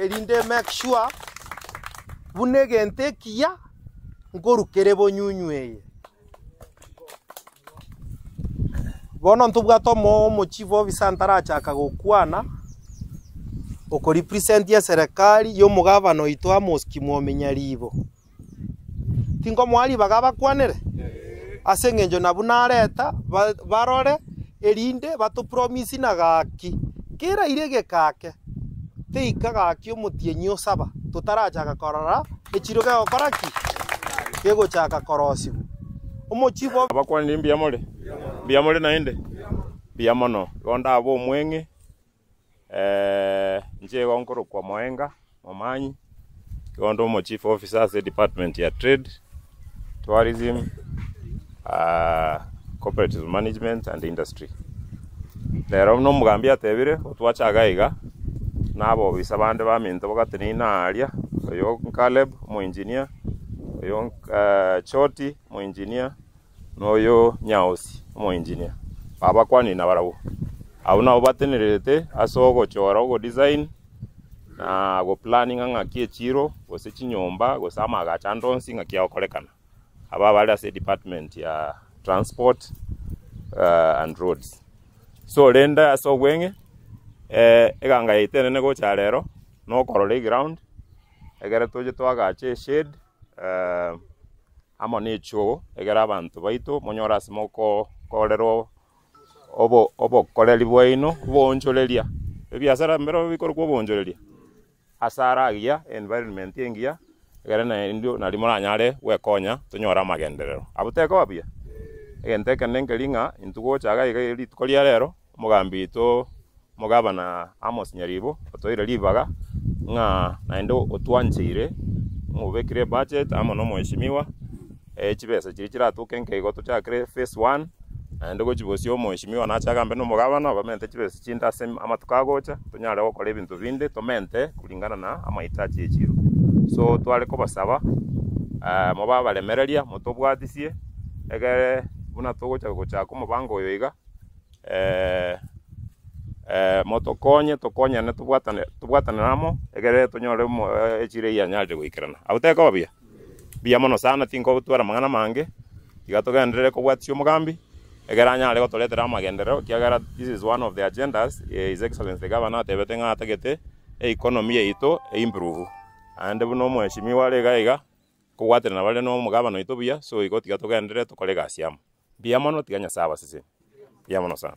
erinde emake sure buna egento ekiya nkorwa kere bonyunyu eye. Bono ntobwate omo omochief officer ntarachaka gokwana, okorepresent eserekari ya omogavana oito Amos Kimwomi Nyaribo. Tinkomoa ribaga abakwanere? Ase eng'encho nabwo nareta ba barore erinde batopromise na gaki, kera ire egeka ake, teika gaki omotienyi osaba totarachaka korora echiro gegokora ki? Gegochaka korosigwa. Omochief of. Abakwanire mbuya more? Mbuya more naende? Mbuya mono. Igo ndabe omweng'e, inche igo nkorokwa Moenga Momanyi, igo nde omo chief officer ase edepartment ya trade, tourism, cooperative management and industry. Rero buna omogambi atebire, gotwacha iga iga, na abobisa bande baminto bagateneine aaria, oyo Caleb omoengineer, oyo Choti omoengineer, na oyo Nyaosi omoengineer, babakwanire nabarabwo. Abwo nabo batenererete ase ogochora, ogodesign, na goplaninga ng'aki echiro, gose chinyomba, gose amaagacho ande onsi ng'aki agokorekana. Aba bare ase edepartment ya transport and roads. So rende ase obweng'e, eganga yaito enene gocha rero, nokorora eground, ekere toche toagache eshade. amo ne echoo, egere abanto baito monyore ase mogokorera obokoreri bwaino, oboonchoreria, ebiasara mbirobio bikorokwa oboonchoreria, ase are agiya, environment engiya, egere naende nario moranyare gwekonya tonyore amagenderero. Abwo tekoba buya? Egento ekenene nkeri ng'a intwe gocha iga iga rituko ria rero. Omogambi oito omogabana Amos Nyaribo otoire ribaga ng'a naende otwancheire ng'a obekire ebudget amo na omweshimiwa chibesa chiria chiratoke nke igo tochakere phase one naende gochia bosio omweshimiwa nache agambe na omogabana bamente chibesa chinde ase amatuko agocha tonyare gokora ebinto binde tomente kulingana na amahitaji ya echiro. So tware kobasaba mobe abaremereria motobwatisie egere buna togocha gochaka omobango oyo iga. motokonye tokonyane tobwatane tobwatanere amo, egere tonyore omo echira eyio yanyarire goikerana. Abwo tekoba buya? Mbuya mono sana tinkogotwara amang'ana amange, tiga togenderere kobwatisia omogambi, egere anyare gotoretera amagenderero ekiagera this is one of the agendas his excellency the governor atebete ng'a atagete economy yaito e improve. Naende buna omweshimiwa are iga iga, nkobwaterana bare na omogabana oito buya, so igo tiga togenderere tokore egasi amo. Mbuya mono, tiga Nyasae abasesenie. Mbuya mono sana.